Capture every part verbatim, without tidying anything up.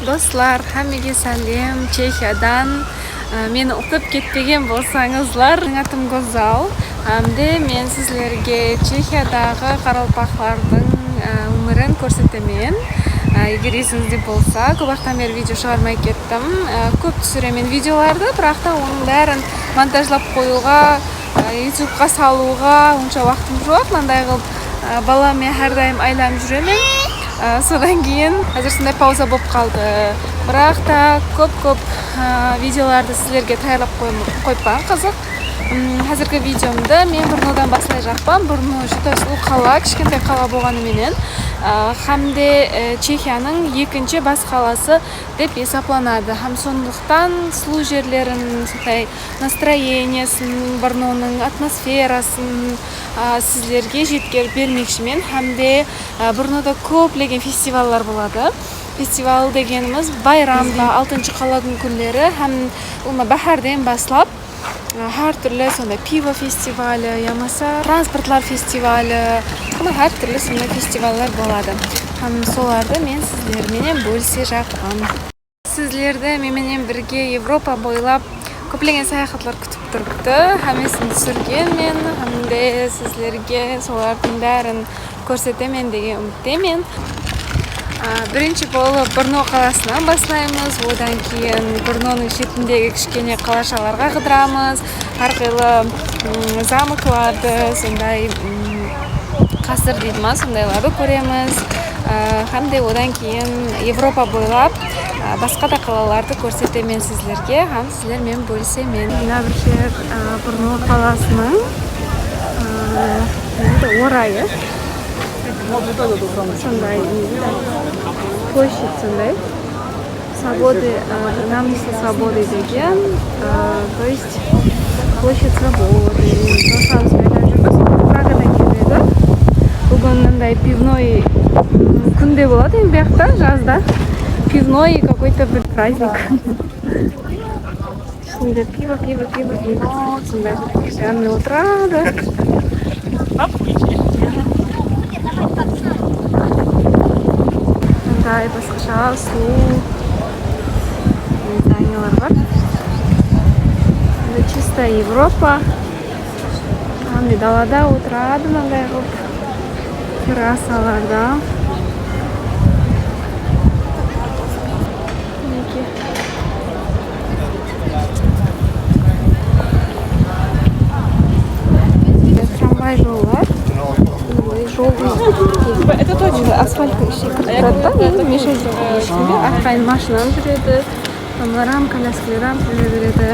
Doslar, hámmege sálem Chexiyadan. Á, meni uqıp ketpegen bolsańızlar, meniń atım Gózzal. Hám de men sizlerge Chexiyadaǵı qaraqalpaqlardıń, á, ómirin kórsetemen. Á, eger esińizde bolsa, kóp waqıttan beri video shıǵarmay kettim. Á, kóp túsiremen videolardı, biraq ta onıń bárin montajlap qoyıwǵa, á, YouTubeqa salıwǵa onsha waqtım joq. Mınday qılıp, á, balam menen hár dayım aylanıp júremen. Á, sodan keyin házir sonday pauza bolıp qaldı. Biraq ta kóp-kóp, á, videolardı sizlerge tayarlap qoyma-, qoyıppan, qızıq. Im, házirgi videomdı men Brnodan baslayjaqpan. Brno júdá sulıw qala, kishkentay qala bolǵanı menen, á, hám de, e, Chexiyanıń ekinshi bas qalası dep esaplanadı. Hám sonlıqtan sulıw jerlerin, sonday nastroeniyasin, Brnonıń atmosferasın, a, sizlerge jetkerip bermekshimen. Hám de, a, Brnoda kóplegen festivallar boladı. Festival degenimiz bayram, altınshı qala kún kúnleri hám ulıwma báhárden baslap, a, hár túrli sonday pivo festivali yamasa transportlar festivali, mına hár túrli sonday festivallar boladı. Hám solardı men sizler menen bólisejaqpan. Sizlerdi men menen birge Evropa boylap kóplegen sayaxatlar kútip turıptı. Hámmesin túsirgenmen, hám de sizlerge solardıń bárin kórsetemen degen úmittemen. Á, birinshi bolıp Brno qalasınan baslaymız, odan keyin Brnonıń shetindegi kishkene qalashalarǵa qıdıramız. Hár qıylı, mm, zamoklardı, sonday, mm, qásir deydi ma, sondaylardı kóremiz. Á, hám de odan keyin Evropa boylap, á, basqa da qalalardı kórsetemen sizlerge hám sizler menen bólisemen. Mına bir jer, á, Brno qalasınıń, á, nede, orayı. Sonday, nede, ploshchad sonday. Свободы, э, нам несли свободы degen, э, то есть площадь Свободы. Doslarımız benen júrmiz. Pragadan keledi. Búgin mınday пивной, m, kúnde boladı endi buyaqta, jazda. Пивной какой-то bir праздник. Ishinde pivo, pivo, pivo, pivo. Sonday janına otıradı. Mınday basqasha sulıw zdaniyalari bar. Mında чистая Evropa. Qanday dalada otıradı mınday qılıp. Terrasalarda. Minekey. Tramvay jollar. Joldıń asfalttıń ishine kirip turadı da, endi meshajdın ishinde arqayın mashinam júredi. Onlarım, kolyaskalarım júre beredi.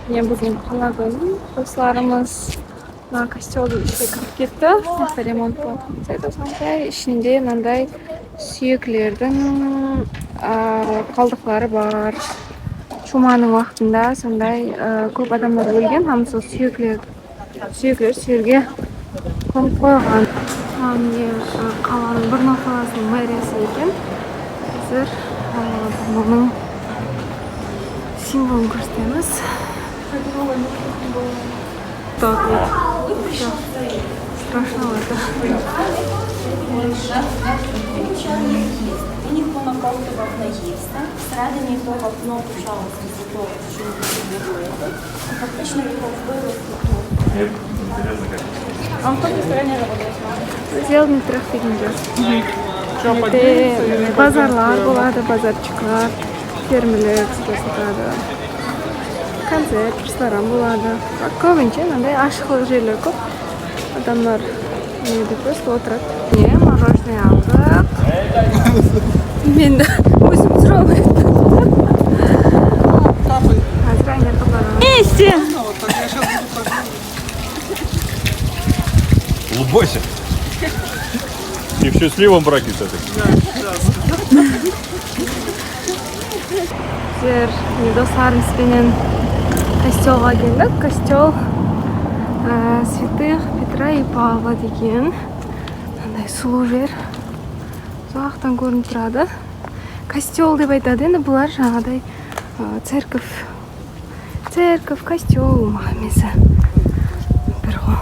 Mine, búgin qala kúni doslarımız mına kostoldıń ishine kirip ketti. Mında remont bolıp ketedi. Sonday ishinde mınday súyeklerdiń, a, qaldıqları bar. Chumanıń waqtında sonday, a, kóp adamlar ólgen hám sol súyekler, súyekler sol jerge kómip qoyǵan. Mına, mine, a, qalanıń, Brno qalasınıń mériyası eken. Házir, a, Brnonıń simvolın kórsetemiz. Так вот. Всё. Страшновато. У них было колото в окно есть, да? С радами то в окно пущалось, то в окно. Фактично, его было в окно. Нет, интересно как. А он в какой стороне работает? Сделано трёх фигнёр. Mında bazarlar boladı, bazarchıklar, fermerler satadı. Koncert, restoran boladı. Kóbinshe mınday ashıqlıq jerler kóp. Adamlar nede, просто otıradı. Mine, мороженое aldıq. Men de ózim tura almayman. Házir áyne qızaraman. Вместе. Улыбайся. И в счастливом браке, кстати. Bizler, mine, doslarımız benen kostolǵa keldik. Kostol, e, Святых Петра и Павла degen. Mınday sulıw jer. Uzaqtan kórinip turadı. Kostol dep aytadı endi bular, jańaday, e, церковь. Церковь, kostol, maǵan mesi bir ǵo.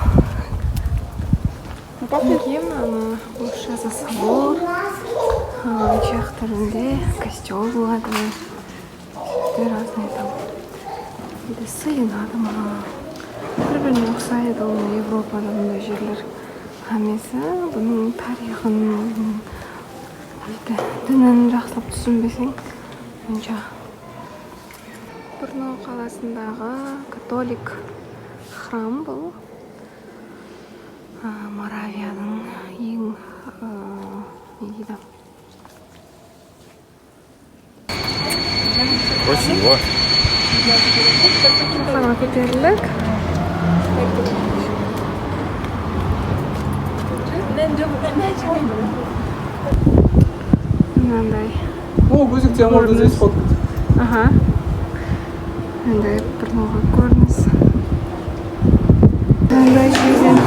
Keyin ana orıssha собор. Aa, chex tilinde kostyol boladı. Razный tam. Endi sıyınadı maǵan. Bir-birine uqsaydı ol Evropada bunday jerler. Hámmesi bunıń tariyxın, neydi, dinin jaqsılap túsinbeseń, onsha. Brno qalasındaǵı katolik xram bul. Aa, Moraviyanıń eń, aa, ne deydi? Красиво. Saman kóterildik. Mınanday. О, ózek diamantı здесь сфоткать. Aha. Mınday bir noǵay kórinis. Mınday jerden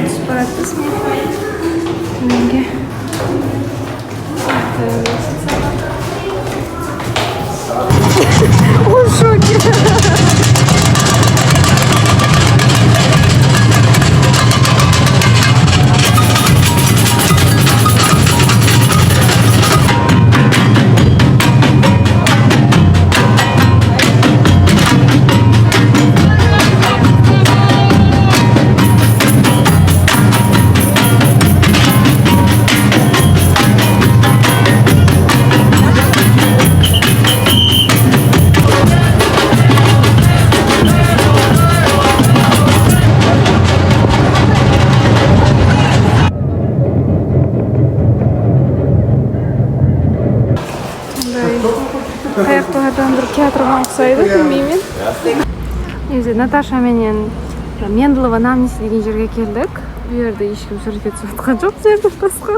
túsip baratırmız. Menge. Он в шоке. Bunday qayaqlardan bir kiyatırǵan uqsaydı, bilmeymen. Endi Natasha menen Mendlova Namnisi degen jerge keldik. Bu jerde hesh kim súwretke túsip atqan joq, bizlerden basqa.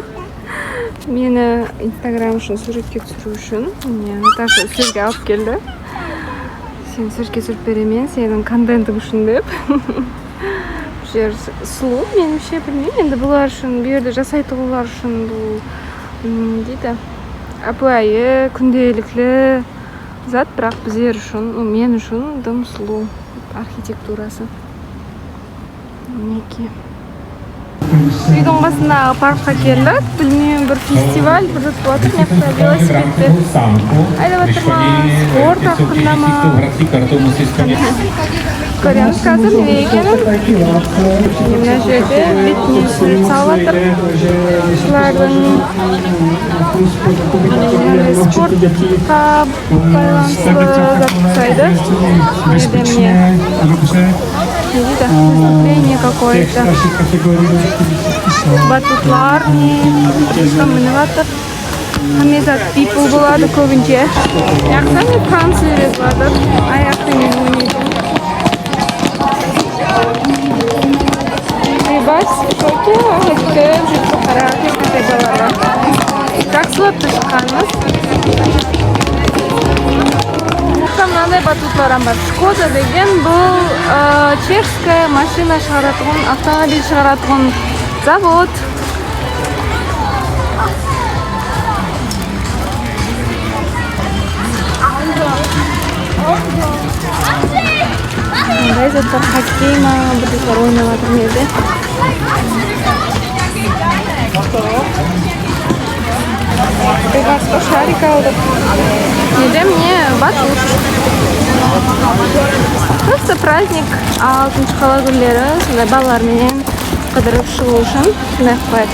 Meni Instagram ushın súwretke túsiriw ushın, mine, Natasha ústelge alıp keldi. Seni súwretke túsirip beremen, seniń kontentiń ushın dep. Bul jer sulıw, menimshe, bilmeymen, endi bular ushın, bu jerde jasaytuǵınlar ushın bul, mm, deydi, ápiwayı, kúndelikli zat, biraq bizler ushın, men ushın dım sulıw arxitekturası. Minekey. Úydiń qasındaǵı parkqa keldik. Bilmeymen, bir festival, bir zat bolıp atır. Mıyaqta velosipedte aydap atır ma, sport haqqında ma? Kóremiz házir ne ekenin. Mına jerde betine súwret salıp atır. Bulardıń, e, sportqa baylanıslı zat usaydı. Mına jerde mine, ne deydi, выступление какое-то. Batutlar, mine, minip atır. Hámme zat biypul boladı kóbinshe. Yaqsa, men fransuz úyretip atır. Ayaq penen oynaydı. Bas, shoke, bitti, júzi qara, hech qanday balalar. Taksilarda shıqqanımız. Mınanday batutlar hám bar. Skoda degen bul, ı, chexskaya mashina shıǵaratuǵın, avtomobil shıǵaratuǵın zavod. Mınday zatlar, xokkey ma, bir zatlar oynap atır mende. Beybarsqa sharik aldıq. Nede mine batut. Prosto праздник, altınshı qala kúnleri, sonday balalar menen qıdırıp shıǵıw ushın. Mehmet.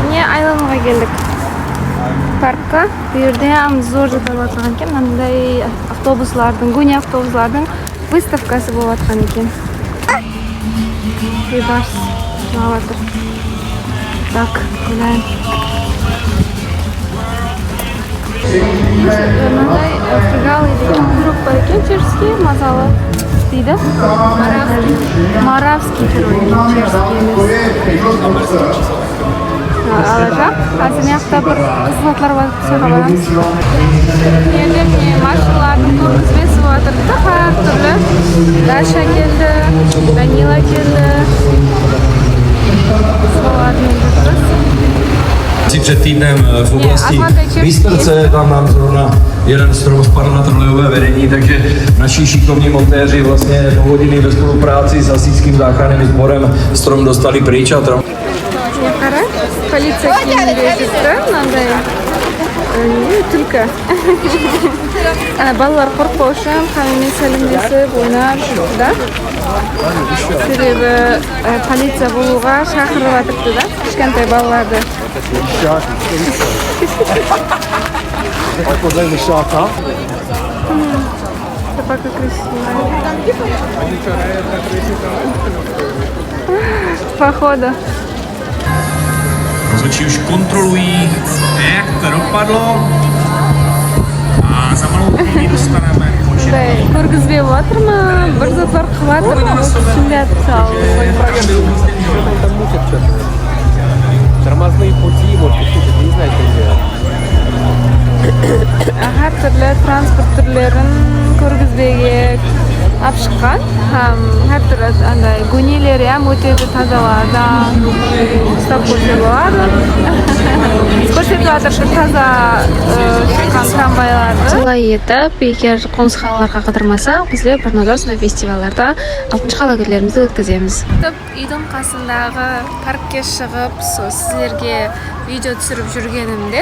Mine, aylanıwǵa keldik. Parkka. Bu jerde hám zor zat bolıp atırǵan eken. Mınanday avtobuslardıń, góne avtobuslardıń выставкасы bolıp atqan eken. Beybarıs jılap atır. Так, гуляем. Mınanday, e, фигалый degen kúrek bar eken, chexskiy, mazalı deydi. Moravskiy. Moravskiy kúrek eken, chexskiy emes. Alajaq. Házir mıyaqta bir qızıl zatlar bar. Mına jerde mine mashinalardıń kórgizbesi bolıp atır da, hár túrli. Dasha keldi, Danila keldi. Asi před týdnem, eh, v oblasti Bistrce, tam nám zrovna jeden strom spadl na trhlejové vedení, takže naši šikovní montéři, vlastně do hodiny ve spolupráci s hasičským záchranným sborem, strom dostali pryč a tam. Qara, policiya kiyiminde júripti, mınanday, e, ne, túlki. Ana, balalar qorqpaw ushın hámmeme sálemlesip, oynap júripti da. Sebebi, e, policiya bolıwǵa shaqırıp atırıptı da, kishkentay balalardı. Собака красивая. Походу. Rozhodčí už kontrolují, jak to dopadlo. A za malou chvíli dostaneme počet. Kórgizbe bolıp atır ma? Bir zatlar qılıp atır ma? Túsinbey atır. Тормозные пути, вот, не знаю, как. Hár túrli transport túrlerin kórgizbege alıp shıqqan. Hám hár túrli anday góneleri hám ótedi, tazalarda uslap kórse boladı. Kórsetip atır taza, ı, shıqqan tramvaylardı. Solay etip, eger qońsı qalalarǵa qıdırmasań, bizler Burnodosnıy festivallarda altınshı qalagerlerimizdi ótkizemiz. Úydiń qasındaǵı parkke shıǵıp, sol sizlerge video túsirip júrgenimde,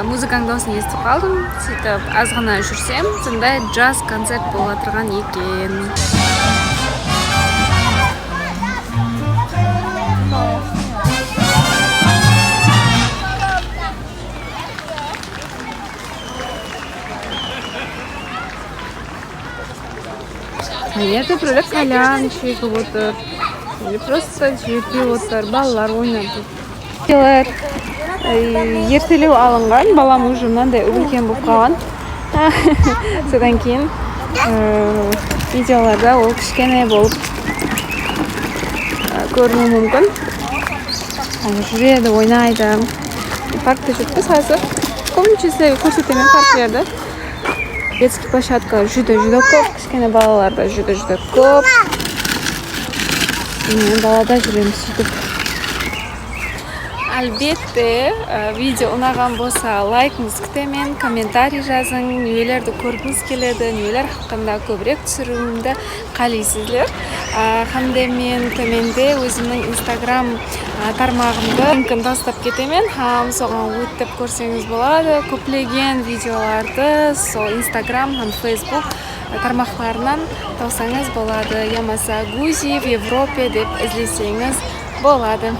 a, muzıkanıń dawısın esitip qaldım. Sóytip, azǵana júrsem, sonday jaz koncert bolıp atırǵan eken. Mına jerde birewler kalyan shegip otır. Ele prosto jerge otır, balalar oynap júr. Videolar, e, ertelew alınǵan, balam уже mınanday úlken bolıp qalǵan. Sodan keyin, e, videolarda ol kishkene bolıp, e, kóriniwi múmkin. Házir júredi, oynaydı. Parkte júrippiz házir. Kóbinshesi kórsetemen parklerdi. Detskiy ploshadkalar júdá, júdá kóp, kishkene balalar da júdá, júdá kóp. Mine, dalada júremiz sóytip. Álbette, e, video unaǵan bolsa, laykıńızdı kútemen, kommentariy jazıń, nelerdi kórgińiz keledi, neler haqqında kóbirek túsiriwimdi qáleysizler. A, hám de men tómende ózimniń Instagram, a, tarmaǵımdı linkin taslap ketemen, hám soǵan ótip kórseńiz boladı. Kóplegen videolardı sol Instagram hám Facebook tarmaqlarınan tawsańız boladı. Yamasa Guzi v Evrope dep izleseńiz boladı.